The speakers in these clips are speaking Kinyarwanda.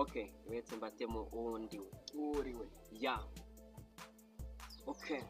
Okay, uretse mbatemo uwundi we. Uriwe. Ya, okay.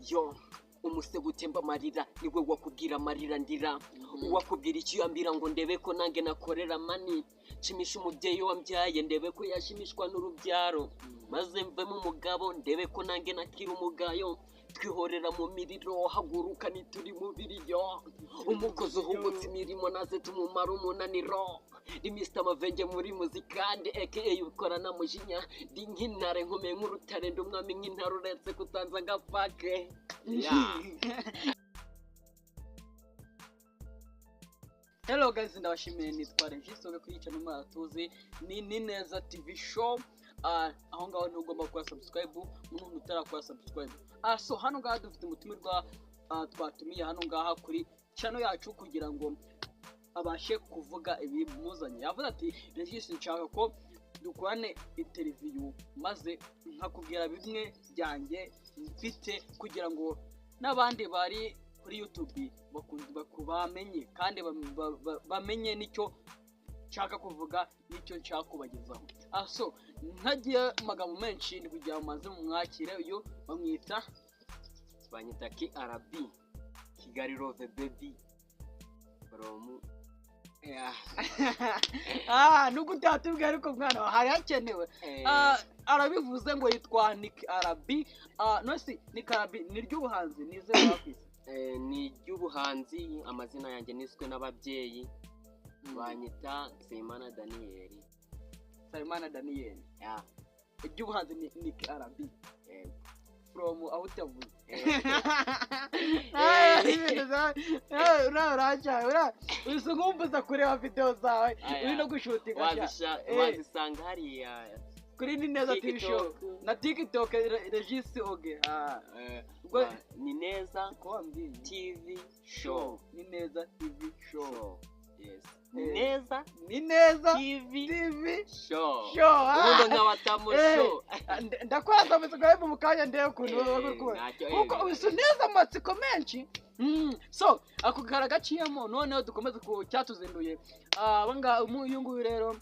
Yo, umusego utemba amarira niwe wakubwira amarira ndira, uwakubwira icyo yambira ngo ndebe ko nange nakorera money, nshimisha umubyeyi wambyaye, ndebe ko yashimishwa n'urubyaro, maze mvemo umugabo, ndebe ko nange nakira umugayo. Twihorera mu miriro, haguruka nituri mu biriyo. Umukozi uhubutse imirimo naze tumumara umunaniro. Ni Mr Mavenge muri muzika, ndi aka ukorana mujinya, ndi nk'intare nkomeye nk'urutare, ndi umwami nk'intare uretse kutanza ngapake. Yeah. Hello guys, ndabashimiye, nitwa Regis Oge kuri channel muratuzi ni Neza TV Show. Aho ngaho niho ugomba gukora subscribe umuntu utarakora subscribe. So hano ngaha dufite umutumirwa, twatumiye hano ngaha kuri channel yacu kugira ngo abashe kuvuga ibimuzanye. Yavuze ati Regis, nshaka ko dukorane interview maze nkakubwira bimwe byanjye mfite kugira ngo n'abandi bari kuri YouTube bamenye kandi bamenye nicyo nshaka kuvuga nicyo nshaka kubagezaho. So ntagiye amagambo menshi ndi kugira ngo maze mumwakire. Uyu bamwita Banyita KRB, Kigali Love Baby from yeah. Nubwo utatubwiye ariko mwana hari hakenewe. Arabivuze ngo yitwa Nick RB. Nose Nick RB ni ry'ubuhanzi nizere bakwise. Ni ry'ubuhanzi, amazina yanjye niswe n'ababyeyi, banyita Nsabimana Daniel. Nsabimana Daniel. Yeah. Iry'ubuhanzi ni Nick RB. Yego. From aho utavuze. Uri nkumbuza kureba video zawe uri no gushutinga. Wazisanga hariya kuri Ni Neza TV Show na TikTok Regis Oge. Ni Neza TV Show. Ni Neza TV Show. Yes. Ni Neza. Ni Neza TV Show. Show. Ubundi nk'abatamu show. Ndakora subscribe mu kanya ndebe ukuntu bagukora. Kuko usu neza amatsiko menshi. So ako karagaciyemo noneho dukomeze ku cyatuzinduye. Abanga uyu nguyu rero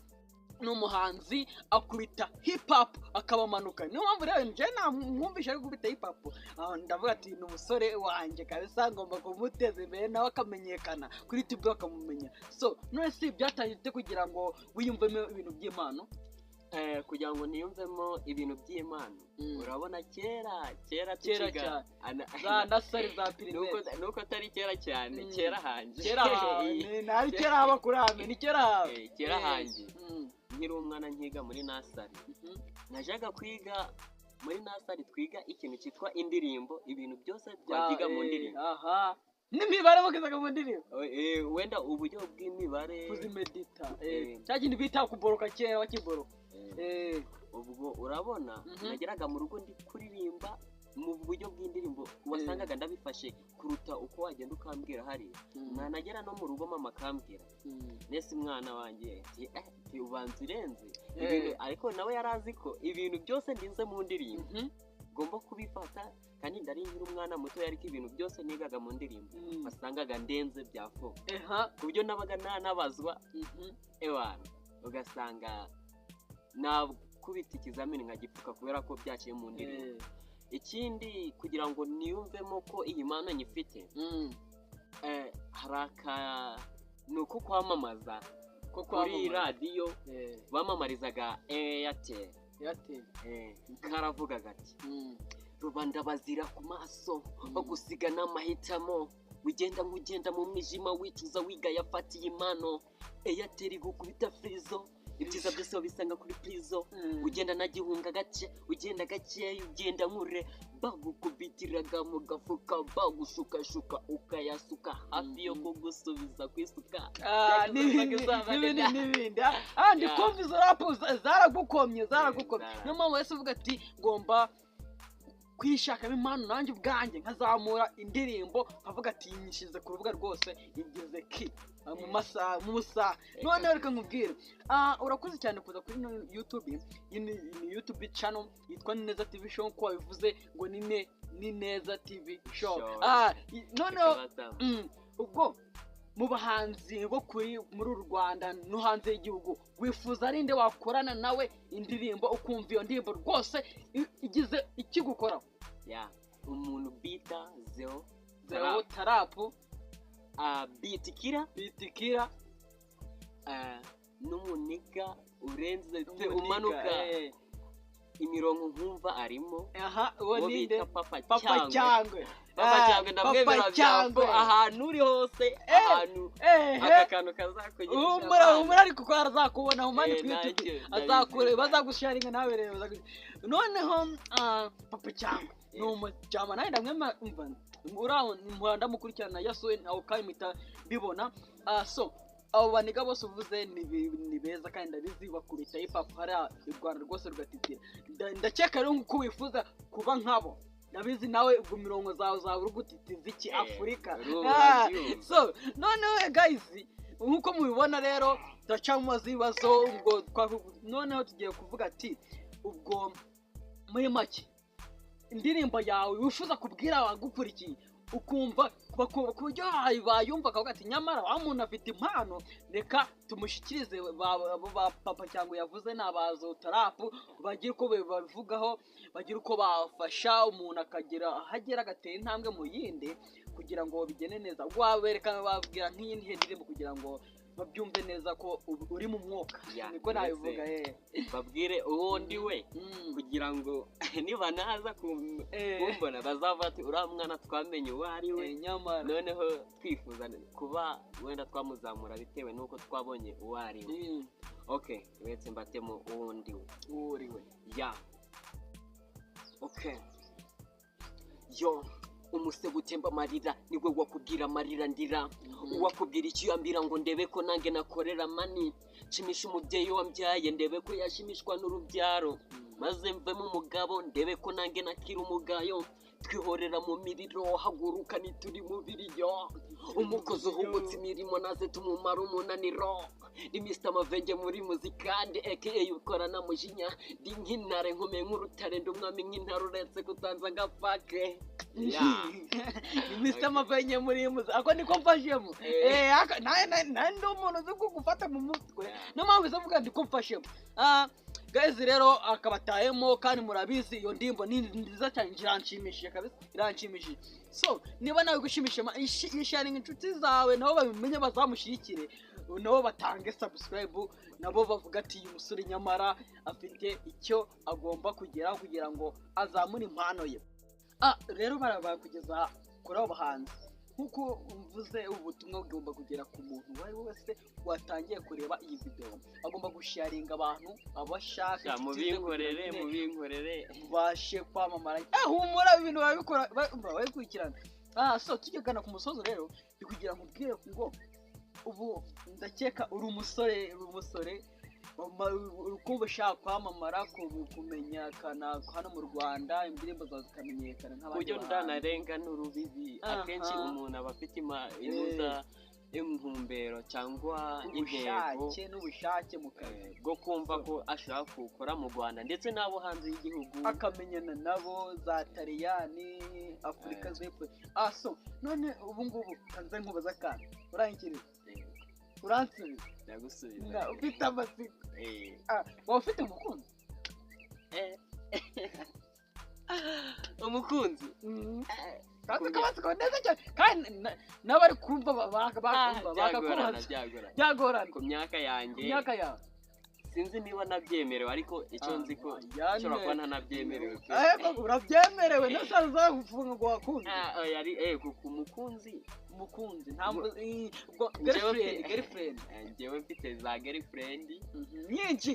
ni umuhanzi akubita hip hop akabamanuka. Niyo mpamvu rero nje namwumvisha ari gukubita hip hop, ndavuga ati ni umusore wanjye kabisa, ngomba kumuteza imbere nawe akamenyekana kuri YouTube bakamumenya. So none si byatangiye kugira ngo wiyumvemo ibintu by'impano? Kugira ngo niyumvemo ibintu by'impano, urabona kera kera kera cyane za nasari za pirimeri, nuko atari kera cyane, kera hanjye, kera nari kera haba kurame ni kera hawe, kera hanjye nkiri umwana nkiga muri nasari. Najyaga kwiga muri nasari, twiga ikintu cyitwa indirimbo, ibintu byose twabyiga mu ndirimbo. Aha n'imibare bakizaga mu ndirimbo. Wenda uburyo bw'imibare kuzimedita, cya kintu bita kuboroka kera wakiboroka. Ubwo urabona nageraga mu rugo ndi kuririmba mu buryo bw'indirimbo, wasangaga ndabifashe kuruta uko wagenda ukambwira hariya. Nanagera no mu rugo mama akambwira, nese mwana wanjye ati ubanza urenze ariko nawe yari azi ko ibintu byose ndinze mu ndirimbo ngomba kubifata, kandi ndari nkiri umwana muto ariko ibintu byose nigaga mu ndirimbo wasangaga ndenze bya fo, ku buryo nabaga nanabazwa ewana, ugasanga nakubita ikizamini nkagipfuka kubera ko byaciye mu ndirimbo. Ikindi kugira ngo niyumvemo ko iyi mpano nyifite, hari ni uko kwamamaza kuri radiyo bamamarizaga Airtel. Karavugaga ati rubanda bazira ku maso bagusiga n'amahitamo, ugenda nk'ugenda mu mwijima wicuza wiga yafatiye impano. Airtel igukubita frizo, ibyiza byose wabisanga kuri prizo. Ugenda na gihunga gake, ugenda gakeya, ugenda nkure, bagukubitiraga mu gafuka, bagushukashuka ukayasuka hafi yo kugusubiza kwisuka. N'ibindi n'ibindi. Ndi kumva izo rap zaragukomye. Niyo mpamvu wese uvuga ati ngomba kwishakamo impano nanjye ubwanjye nkazamura indirimbo nkavuga ati nyishyize ku rubuga rwose igeze ki mu masaha mu masaha. Noneho reka nkubwire, urakoze cyane kuza kuri YouTube. Ni YouTube channel yitwa Ni Neza TV Show, ko wabivuze ngo ni Neza TV Show. Noneho ubwo Mu bahanzi bo kuri muri uru Rwanda no hanze y'igihugu, wifuza ari nde wakorana nawe indirimbo, ukumva iyo ndirimbo rwose igize ikigukoraho? Ya, umuntu bita Zeo. Zeo Trap. Beat Killer. Beat Killer. N'umuniga urenze Umuniga, umanuka imirongo nkumva arimo. Aha, uwo uwo ninde? Bita Papa Papa Cyangwe. Cyangwe. Papa Ah, Cyangwe ndamwemera. Papa Cyangwe. Byambo, ahantu uri hose, ahantu aka kantu kazakugira. Humura, humura, ariko ko azakubona humani Eh, kuri YouTube. ntacyo, Azakure ndabizi. Bazagusharinga nawe rero noneho Papa Cyangwe ni umujama nawe ndamwema. Umva, uraho mpora ndamukurikirana, yasuwe aho kandi mpita mbibona. So abo baniga bose uvuze ni beza kandi ndabizi bakubita hip hop hariya u Rwanda rwose rugatitira. Ndakeka rero nkuko wifuza kuba nkabo, ndabizi nawe ubwo mirongo zawe zawe uri gutitiza iki Afurika. Urumva, urabyumva. So noneho guys, nkuko mubibona rero turacamubaza ibibazo ubwo noneho tugiye kuvuga ati ubwo muri make indirimbo yawe wifuza kubwira abagukurikiye, ukumva ku buryo bayumva akavuga ati nyamara wa muntu afite impano, reka tumushyikirize ba Papa Cyangwa yavuze ni aba Trap, bagire uko babivugaho, bagire uko bafasha umuntu akagera aho agera, agatera intambwe mu yindi kugira ngo bigende neza. Wabereka, babwira nk'iyi ndirimbo kugira ngo babyumve neza ko uri mu mwuka. Ya, niko nabivuga. Babwire uwo ndi we kugira ngo nibanaza kumbona bazavuga ati uriya mwana twamenye uwo ari we. Nyamara. Noneho twifuza kuba wenda twamuzamura bitewe n'uko twabonye uwo ari we. Okay, uretse mbatemo uwo ndi we. Uwo uri we. Ya, okay, yo umusego utemba amarira niwe wakubwira amarira ndira, uwakubwira icyo yambira ngo ndebe ko nange nakorera money, nshimisha umubyeyi wambyaye, ndebe ko yashimishwa n'urubyaro, maze mvemo umugabo, ndebe ko nange nakira umugayo. Twihorera mu miriro, haguruka nituri mu biriyo, umukozi uhubutse imirimo naze tumumara umunaniro. Ni Mr Mavenge muri muzika, ndi aka ukorana mujinya, ndi nk'intare nkomeye nk'urutare, ndi umwami nk'intare uretse kutanza ngapake. Yeah. Ni Mr Mavenge muri muzi, ako niko mfashemo. Nawe ndi umuntu uzi gufata mu mutwe, niyo mpamvu izavuga ndiko mfashemo. Guys, rero akabatayemo kandi murabizi iyo ndirimbo ni nziza cyane, iranshimishije kabisa, iranshimishije. So niba nawe gushimisha, isharinga inshuti zawe nabo babimenye, bazamushyigikire, nabo batange subscribe, nabo bavuga ati uyu musore nyamara afite icyo agomba kugeraho kugira ngo azamure impano ye. Rero baraba kugeza kuri abo bahanzi, nk'uko mvuze, ubutumwa bugomba kugera ku muntu uwo ari we wese watangiye kureba iyi video, agomba gusharinga abantu abashaka Sha, inshuti ze kugira mubinkorere. ngo Mubinkorere. Mubashe kwamamara. Humura, ibintu babikora babikurikirana. So tugana ku musozo rero, ndi kugira ngo ubwire ngo ubu ndakeka uri umusore, uri umusore uri kumva ushaka kwamamara, kumenyekana hano mu Rwanda, indirimbo zawe zikamenyekana nk'abandi Buryo bahanzi. Ndanarenga n'urubibi. Akenshi umuntu aba afite inuza intumbero cyangwa intego ubushake n'ubushake mu kazi bwo kumva ko ashaka gukora mu Rwanda ndetse n'abo hanze y'igihugu. Akamenyana nabo za Taliyani, Afurika z'Epfo. So none ubu ngubu kanze nkubaza akantu, urangikiriza? Uransubiza? Ndagusubiza. Ufite amatsiko. Waba ufite umukunzi? Umukunzi? Kandi akabatsiko neza cyane kandi n'abari kumva bakumva Byagorana. bakakubaza. Byagorana. Byagorana. Ku myaka yanjye. Ku myaka yawe. Sinzi niba nabyemerewe, ariko icyo nzi ko nshobora kuba ntanabyemerewe pe. Urabyemerewe, ntusaza gufunga ngo wakunze. Oya, ari ku mukunzi. Umukunzi ntabwo ubwo Njyewe girlfriend, girlfriend. Njyewe mfite za girlfriend. Nyinshi.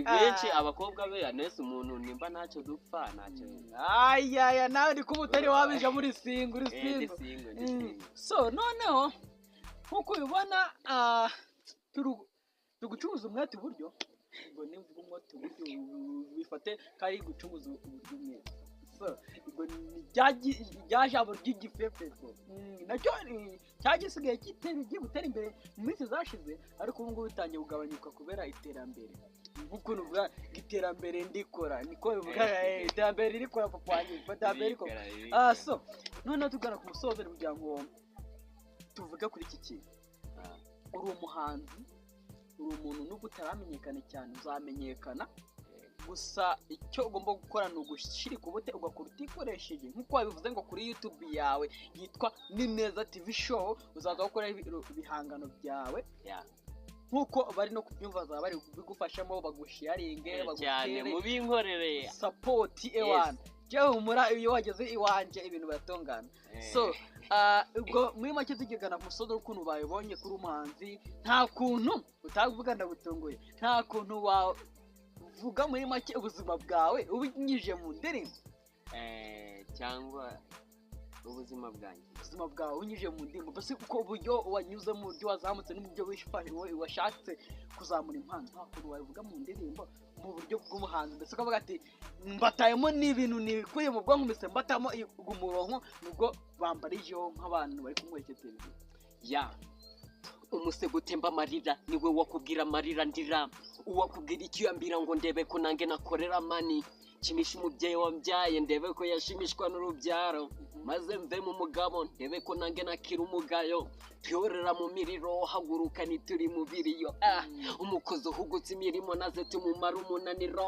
Benshi, abakobwa be nese umuntu nimba ntacyo dupfa ntacyo. Ayaya, nawe ndi kuba utari wabija muri single, uri Ndi single. single, ndi single. So noneho nkuko ubibona, turi gucuruza umwete iburyo, ubwo nivuga umwete iburyo bifate ko ari gucuruza uburyo umwete. So ubwo ni rya jambo ry'igifefeso. Nacyo cyari gisigaye kigiye gutera imbere mu minsi zashize, ariko ubu ngubu bitangiye kugabanyuka kubera iterambere, nk'ukuntu uvuga ngo iterambere ndikora, niko bivuga. Iterambere ririkora papa wanjye, iterambere rikora. Ririkora, ririkora. So noneho tugana ku musozo kugira ngo tuvuge kuri iki kintu. Uri umuhanzi, uri umuntu nubwo utaramenyekana cyane uzamenyekana. Gusa icyo ugomba gukora ni ugushyirika ubute, ugakora utikoresheje, nk'uko wabivuze ngo kuri YouTube yawe yitwa Nineza TV Show uzaza gukora ibihangano byawe. Nk'uko bari no kubyumva, bazaba bari kubigufashamo, bagusharinge, cyane bagutere mubinkorere support ewana. Jewe humura, iyo wageze iwanje ibintu biratungana. So ubwo muri make tugigana ku musozi w'ukuntu bayibonye kuri umuhanzi, nta kuntu utavuga ndagutunguye, nta kuntu wavuga muri make ubuzima bwawe ubinyujije mu ndirimbo. Cyangwa ubuzima bwanjye. Ubuzima bwawe ubinyujije mu ndirimbo, mbese uko uburyo wanyuzemo, uburyo wazamutse n'uburyo washatse kuzamura impano, nta kuntu wabivuga mu ndirimbo mu buryo bw'umuhanzi, mbese ukavuga ati mbatayemo n'ibintu nikuye mu bwonko, mbese mbatamo umurongo nubwo bambarijeho nk'abantu bari kumwereka televiziyo. Ya, umusego utemba amarira niwe wakubwira amarira ndira, uwakubwira icyo yambira ngo ndebe ko nange nakorera money, nshimisha umubyeyi wambyaye, ndebe ko yashimishwa n'urubyaro, maze mve mu mugabo, ndebe ko nange nakira umugayo, twiyorera mu miriro, haguruka ntituri mu biriyo. Umukozi uhugutse imirimo naze tumumara umunaniro.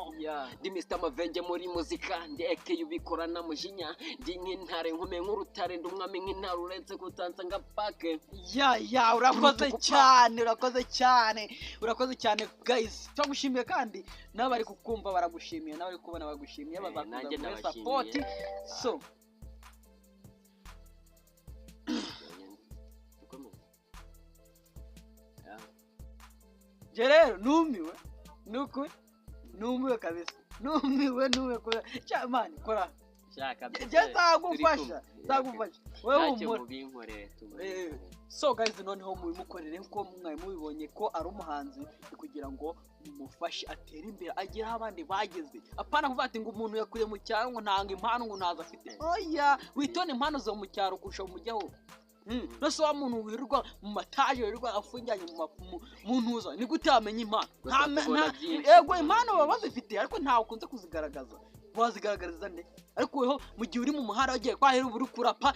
Ndi Mr Mavenge muri muzika, ndi eke ubikora na mujinya, ndi nk'intare nkomeye nk'urutare, ndi umwami nk'intare uretse kutansa nga pake. Ya, urakoze Kurutukupa. cyane, urakoze cyane, urakoze cyane. Guys, turagushimiye, kandi n'abari kukumva baragushimiye, n'abari kubona baragushimiye. Bazakuza Nanjye muri ndabashimiye. support. So Dukomeze. Ya. Njye rero numiwe, ni ukuri numiwe kabisa, numiwe, numiwe kubera cya man kora. Shaka. Njye nzagufasha, nzagufasha wowe, Ntacyo, humura. Mubinkorere tumubinkorere. So guys, noneho mubimukorere nkuko mwari mubibonye ko ari umuhanzi, ni kugira ngo mumufashe atere imbere, agere aho abandi bageze. Apana kuvuga ati ngo umuntu yakuriye mu cyaro ngo ntanga impano, ngo ntazo afite. Oya, witone impano zo mu cyaro kurusha mu mujyi aho. Nose wa muntu wirirwa mu mataje, wirirwa afungiranye mu ntuza, ni gute wamenya impano? Gusa tubona byinshi. Yego, impano baba bazifite, ariko ntawe ukunze kuzigaragaza. Wazigaragariza nde? Ariko weho mu gihe uri mu muhanda wagiye kwahera, uba uri kurapa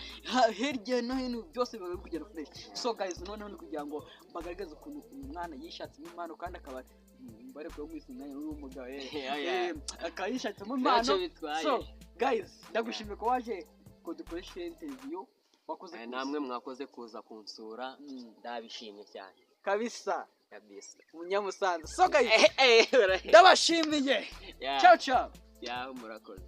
hirya no hino, byose biba biri kugenda fresh. So guys, noneho ni kugira ngo bagaragaze ukuntu uyu mwana yishatsemo impano, kandi akaba bari kuba mwise umwanya w'umugabo, Yeah. akaba yishatsemo impano. Ntacyo bitwaye. So guys, ndagushimiye ko waje ko dukoreshe interview wakoze. Namwe mwakoze kuza kunsura, ndabishimye cyane. Kabisa. Kabisa. Umunyamusanze. So guys, ndabashimiye. Ciao ciao. Ya, murakoze.